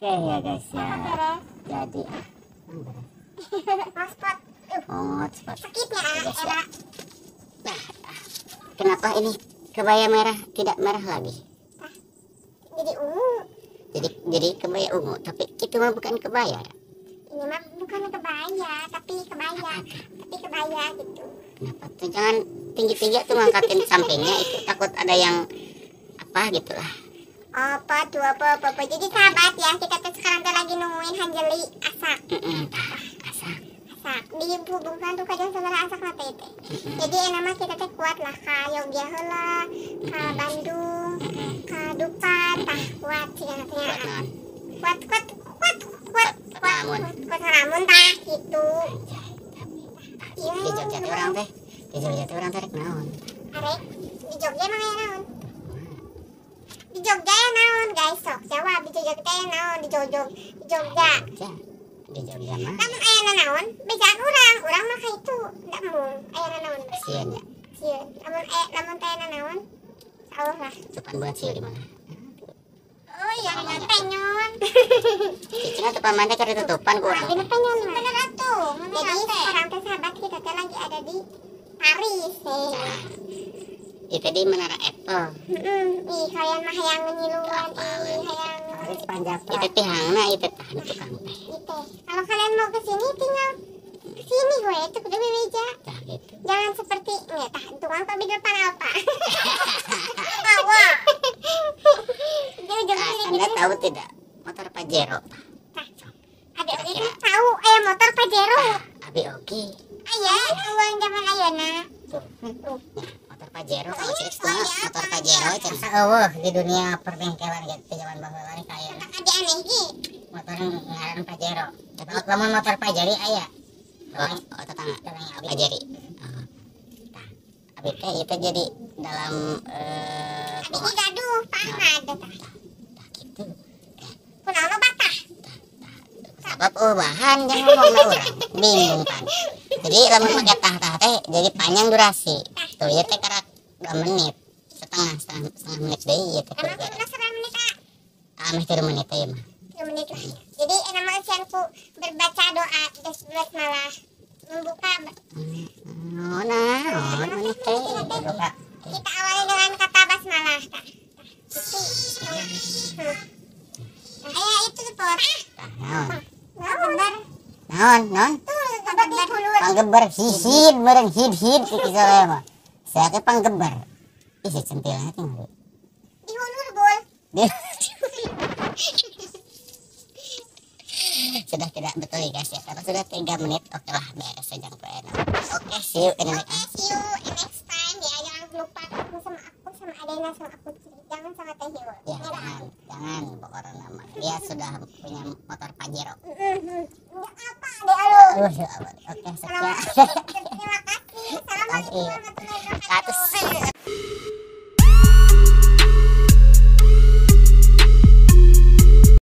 Oke ya guys ya. Jadi hotspot. Hotspot. Sakitnya era. Nah, kenapa ini kebaya merah tidak merah lagi? Jadi ungu. Jadi kebaya ungu, tapi itu mah bukan kebaya. Ini mah bukan kebaya, tapi kebaya, tapi kebaya gitu. Kenapa tuh jangan tinggi-tinggi tuh ngangkatin sampingnya itu, takut ada yang apa gitulah. Apa tuh apa. Jadi sahabat ya, kita tuh sekarang tuh lagi nungguin hanjeli asak. Asak. Asak. Dihubungkan tuh kadang sama asak nate itu. Jadi enak mah kita teh kuat lah ka Yogya heula, ka Bandung, ka Dupa, tah kuat sih katanya. Kuat kuat kuat kuat kuat kuat ngalamun tah gitu. Di Jogja teh urang teh, di Jogja teh urang teh rek naon? Arek di Jogja emang aya naon? Di Jogja ya naon guys, sok jawab di Jogja teh naon di Jogja. Di Jogja. Di Jogja mah. Lamun aya naon, bejaan urang, urang mah ka itu ndak mung aya naon. Sieun nya. Sieun. Lamun lamun teh naon, insyaallah lah. Tupan buat sieu di mana? Oh iya, penyon. Cicing atuh paman teh keur ditutupan ku urang. Dina penyon. Bener atuh. Jadi sekarang teh sahabat kita teh lagi ada di Paris nih. Itu di Menara Eiffel. Ih, kalian mah hayang ngiluan, ih hayang. Itu tihangna itu tah tukang teh. Itu. Kalau kalian mau ke sini tinggal ke sini gue itu kudu bebeja. Tah gitu. Jangan seperti nya tah tukang kok di depan apa. Wah. Anda tahu tidak motor Pajero? Tah. Ada itu tahu aya motor Pajero. Abi oke. Aya, uang zaman ayeuna. Tuh. Motor Pajero kalau cek motor Pajero cenah eueuh di dunia perbengkelan gitu zaman baheula ni kaya. Abi aneh ge. Motor ngaran Pajero. Tapi lamun motor Pajeri aya. Oh, tetangga Pajeri. Tah. Abi teh itu jadi dalam abi ge gaduh Pak Ahmad tah. Tah kitu. Kunaon lo batah? Sabab bahan jangan ngomong urang. Bingung pan. Jadi lamun make tah-tah teh jadi panjang durasi. Tuh ieu teh karak 2 menit. Setengah menit deui ieu teh. Emang kudu 1 menit ah? Ameh 3 menit teh mah. 3 menit lah. Jadi enak mah sianku berbaca doa geus malah membuka. Nah, menit teh. Kita awali dengan kata basmalah tah. Aya itu pot. Naon? Naon? Naon? Panggeber hihid meureun hid-hid kitu saya mah. Saya teh panggeber. Ih si centilna tinggal. Dihulur gol. Sudah tidak betul ya guys ya. Karena sudah 3 menit. Oke lah beres saja enak. Oke, see you in the next. Oke, see you in next time ya. Jangan lupa ketemu sama aku sama Adena sama aku. Jangan sama Teh Hiul. Ya, jangan pokoknya nama. Dia sudah punya motor Pajero. Enggak apa deh lu. Oke, sekian. Terima kasih. Assalamualaikum warahmatullahi wabarakatuh.